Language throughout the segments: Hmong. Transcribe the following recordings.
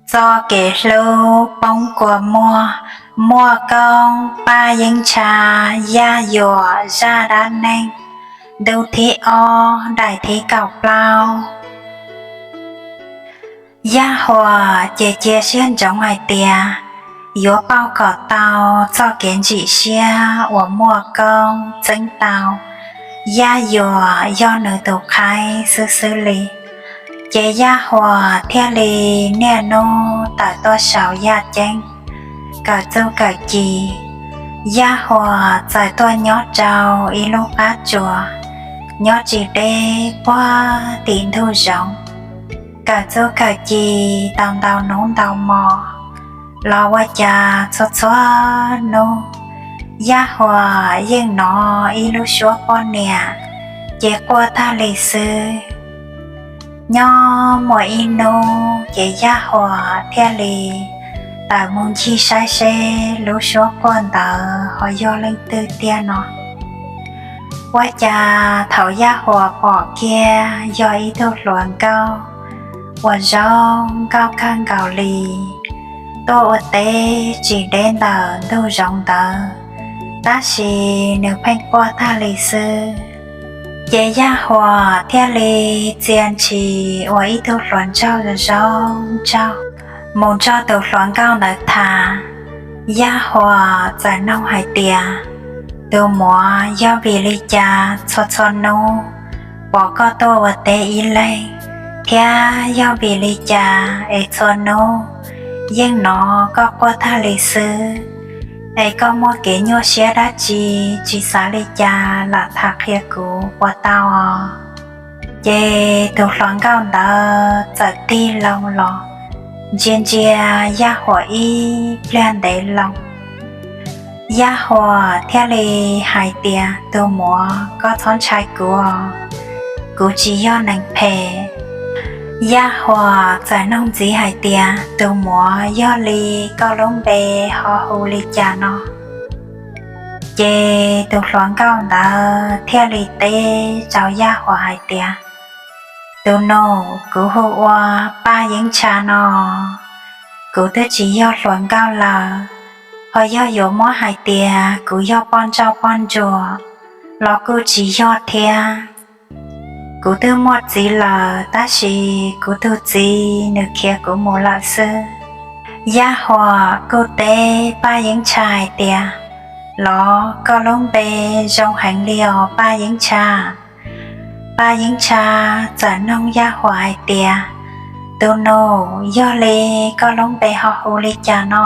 Txoj kev hlub poob kua muag, Muaj Koob, Paj Yeeb Ntsha, Yaj Yuam, zaj dab neeg, ntu thib ob, daim thib kaum plaub. Yaj Huas ces cia siab ntsoov hais tias yuav pauj kom tau txoj kev ntsim siab uas Muaj Koob txeeb tau Yaj Yuam yog nws tus qhaib xwb xwb li. Ces Yaj Huas thiaj li niaj hnub tawm tuaj saum yaj ceeb, kawm txuj kawm ci. Yaj Huas txawm tuaj nyob rau ib lub qab tsuas nyob tsis deb puag tim ntug zoov, kawm txuj kawm ci tau ntau hnub ntau hmo los ua cas txhua txhua hnub Yaj Huas yeej hnov ib lub suab poj niam ces quaj tag li xwb. Nyob muaj ib hnub ces Yaj Huas thiaj li tawm mus ncig saib seb lub suab quaj ntawd ho yog leej twg tiag no. Ua cas thaum Yaj Huas pom kiag yog ib tug hluas nkauj uas zoo nkauj kawg nkaus li tuaj ua teb tsis deb ntawm ntug zoov ntawd, tab sis nws pheej quaj tag li xwb. Ces Yaj Huas thiaj li txia ntshis ua ib tug hluas nraug zoo nraug mus nrog tus hluas nkauj ntawd tham. Yaj Huas txawm noog hais tias, Tus muam, yog vim li cas txhua txhua hnub pom koj tuaj ua teb ib leeg, thiab yog vim li cas es txhua hnub yeej hnov koj quaj tag li xwb, es koj muaj kev nyuaj siab dab tsi tsis xav li cas lam tham qhia kuv puas tau os? Ces tus hluas nkauj ntawd txawm tig loo los ntsia ntsia Yaj Huas ib pliag ntev loo. Yaj Huas thiaj li hais tias, Tus muam, koj txhob ntshai kuv, kuv tsis yog neeg phem. Yaj Huas txawm noog ntxiv hais tias, Tus muam, yog li koj lub npe ho hu li cas no? Ces tus hluas nkauj ntawd thiaj li teb rau Yaj Huas hais tias, Tus nus, kuv hu ua Paj Yeeb Ntsha no. Kuv twb tsis yog hluas nkauj lawm, ho yog yuav muab hais tias kuv yog poj nrauj poj ntsuam los kuj tsis yog thiab. Kuv twb muaj txiv lawm, tab sis kuv tus txiv nws khiav kuv mus lawm xwb. Yaj Huas kuj teb Paj Yeeb Ntsha hais tias, Los koj lub npe zoo heev li os Paj Yeeb Ntsha. Paj Yeeb Ntsha txawm noog Yaj Huas hais tias, Tus nus, yog li koj lub npe ho hu li cas no?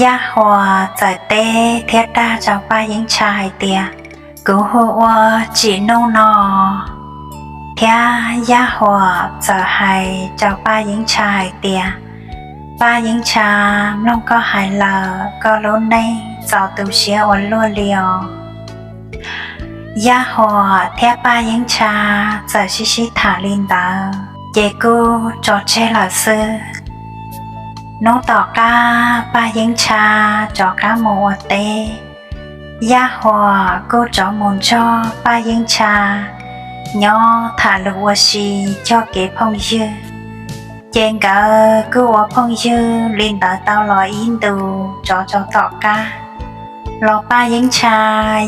Yaj Huas txawm teb thiab dag rau Paj Yeeb Ntsha hais tias, Kuv hu ua Tsim Nuj no. Thiab Yaj Huas txawm hais rau Paj Yeeb Ntsha hais tias, Paj Yeeb Ntsha, mloog koj hais lawm, koj lub neej txaus tu siab ua luaj li os. Yaj Huas thiab Paj Yeeb Ntsha txawm sib sib tham li ntawd ces kuj tso tseg lawm xwb. Hnub tom qab Paj Yeeb Ntsha rov qab mus ua teb, Yaj Huas kuj rov mus nrog Paj Yeeb Ntsha nyob tham lus ua si cog kev phooj ywg. Ces nkawd kuj ua phooj ywg li ntawd tau los ib ntus rov rau tom qab. Los Paj Yeeb Ntsha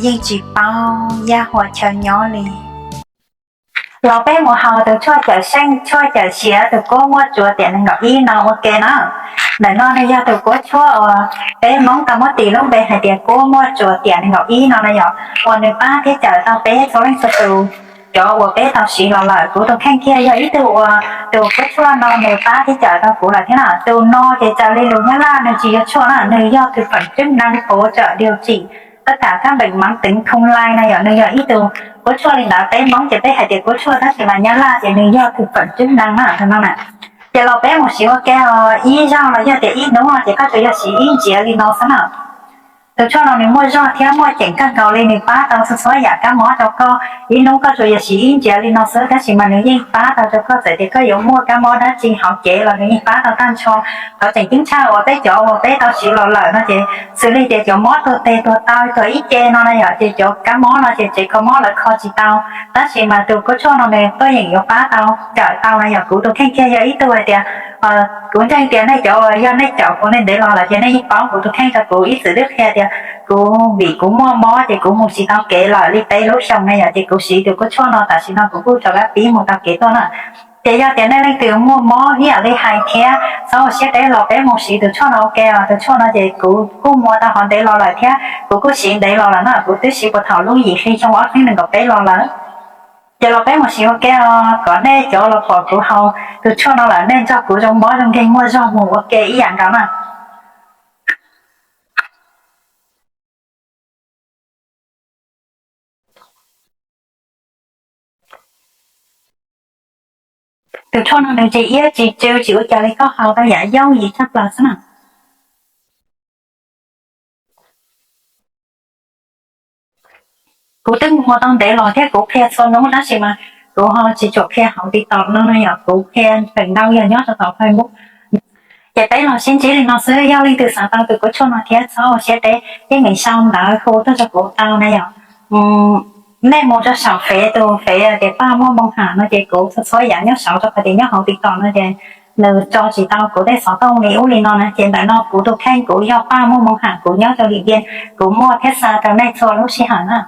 yeej tsis paub Yaj Huas chaw nyob li. Los peb mus haus tus tshuaj cawm seej tshuaj cawm siav tus kuab muaj tsuas tiam nees nkaum ib no ua ke na. Ntawm no nws yog tus kuab tshuaj uas peb Hmoob tau muab tis lub npe hais tias kuab muaj tsuas tiam nees nkaum ib no na yom, uas nws pab thiab cawm tau peb txhua leej txhua tus. Cov uas peb tau siv los lawm, kuv tus kheej kiag yog ib tug uas tus kuab tshuaj no nws pab thiab cawm tau kuv lawm thiab na. Tus no ces raws li lus Nyab Laj nws tsis yog tshuaj na, nws yog thực phẩm chức năng hỗ trợ điều trị tất cả các bệnh mãn tính không lây na yom, nws yog ib tug kuab tshuaj li ntawd. Peb Hmoob ces peb hais tias kuab tshuaj tab sis mas Nyab Laj ces nws yog thực phẩm chức năng na no na. Ces los peb mus siv ua ke os, ib zaug los yog tias ib hnub no ces koj tsuas yog siv ib ntsiav li no xwb na. Tus tshuaj no nws muaj zog thiab muaj ceem kawg nkaus li, nws pab tau txhua txhua yam kab mob rau koj. Ib hnub koj tsuas yog siv ib ntsiav li no xwb tab sis mas nws yeej pab tau rau koj, txawm tias koj yuav muaj kab mob dab tsi hauv cev los nws yeej pab tau tag nrho. Qhov tseem ceeb tshaj uas peb cov uas peb tau siv los lawm no ces xws li tias cov mob tuag tes tuag taw tuag ib ce no na yom, ces cov kab mob no ces tsev kho mob lawv kho tsis tau, tab sis mas tus kuab tshuaj no nws tuaj yeem yuav pab tau cawm tau na yom. Kuv tus kheej kiag yog ib tug hais tias Kuv ntseeg tias nej cov uas yog nej caum kuv nej ntev los lawm ces nej yeej paub kuv tus kheej rau kuv ib txwm twb qhia tias kuv vim kuv muaj mob ces kuv mus tsis tau kev lawm li peb lub xyoo na yom, ces kuv siv tus kua tshuaj no tam sim no kuv kuj rov qab pib mus tau kev tuaj na. Ces yog tias nej leej twg muaj mob ib yam li hais thiab txhob ua siab deb los peb mus siv tus tshuaj no ua ke os. Tus tshuaj no ces kuv kuj muaj tau qhov ntev los lawm thiab kuv kuj siv ntev los lawm na, kuv twb siv puag thaum lub yim hli xyoo ob txhiab nees nkaum peb los lawm. Ces los peb mus siv ua ke os, kom nej cov los pom kuv haus tus tshuaj no lawm nej nrog kuv zoo mob zoo nkeeg muaj zog mus ua ke ib yam nkaus na. Tus tshuaj no nws tsis iab tsis tsw tsis ua cas li, koj haus tau yam yooj yim tshaj plaws xwb na. Kuv twb mus ua tau ntev los thiab kuv qhia txhua hnub tab sis mas kuv ho tsis tshua qhia hauv TikTok no na yom, kuv qhia feem ntau yog nyob rau tom Facebook. Ces peb los sib ntsib li no xwb, yog leej twg xav tau tus kua tshuaj no thiab txhob ua siab deb, yeej meem sau ntawv hu tuaj rau kuv tau na yom. Nej mus rau saum fev, tus fev tias Paj Muaj Moo Ham no ces kuv txhua txhua yam nyob saud rau qhov tias nyob hauv TikTok no ces nws tso tsis tau kuv tej xov tooj li ub li no na, ces ntawm no kuv tus kheej kuv yog Paj Muaj Moo Ham, kuv nyob rau Điện Biên, kuv muaj thiab xa rau nej txhua lub sij hawm na.